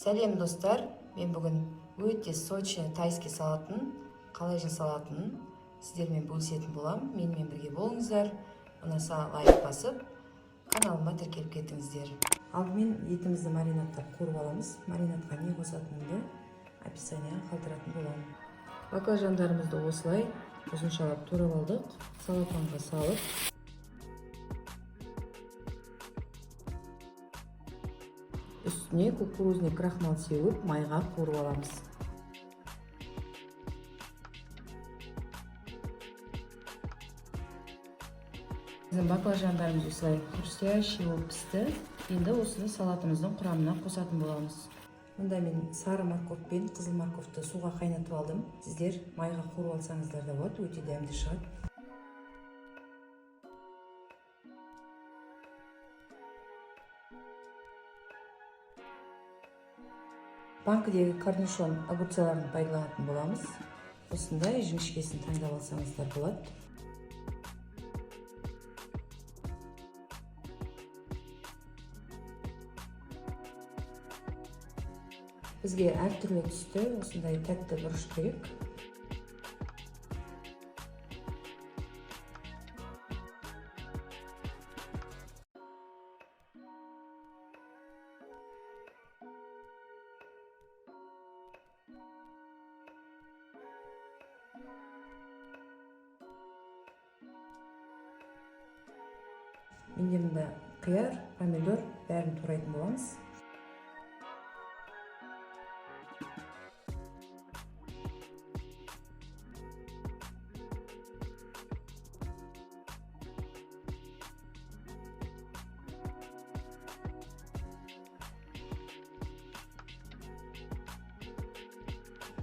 Сәлем, достар! Мен бүгін өте сочный тайский салатын қалай жасалатынын сіздермен бөлісетін боламын. Менімен бірге болыңыздар. Ұнаса, лайк басып, каналыма тіркеліп кетіңіздер. Алдымен етімізді маринадтап, қуырып аламыз. Маринадқа не қосатынымды описанияға қалдыратын боламын. Баклажандарымызды осылай ұзыншалап турап алдық. Салафанға салып, үстіне кукурузный крахмал сеуіп, майға қуырып аламыз. Біздің баклажандарымыз осылай хрустящий болып пісті. Енді осыны салатымыздың құрамына қосатын боламыз. Мұнда мен сары морковь пен қызыл морковьты суға қайнатып алдым. Сіздер майға қуырып алсаңыздар да болады, өте дәмді шығады. Банкідегі корнишон огурцаларын пайдаланатын боламыз. Осындай жіңішкесін таңдап алсаңыздар болады. Бізге әртүрлі түсті осындай тәтті бұрыш керек. Менде мында қияр, помидор, бәрін турайтын боламыз.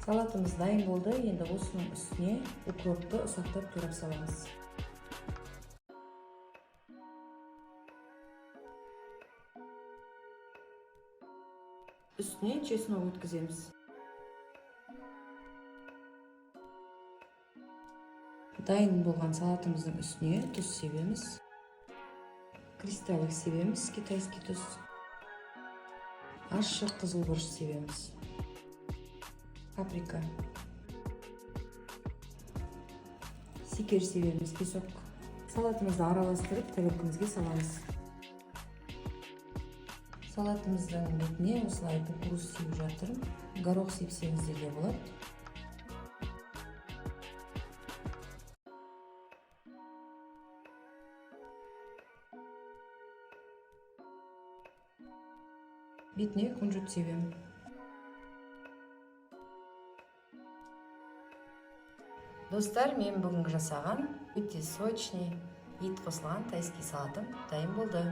Салатымыз дайын болды. Енді осының үстіне укропты ұсақтап турап саламыз. Үстіне чеснок өткіземіз. Дайын болған салатымыздың үстіне тұз себеміз, кристаллик себеміз, китайский тұз, ащы қызыл бұрыш себеміз, паприка, секер себеміз, песок. Салатымызды араластырып, тарелкамызге саламыз. Салатымыздың бетіне осылай кукуруз сеуіп жатырмын. Горох сепсеңіздер де болады. Бетіне кунжут себемін. Достар, мен бүгінгі жасаған өте сочный, ет қосылған тайский салатым дайын болды.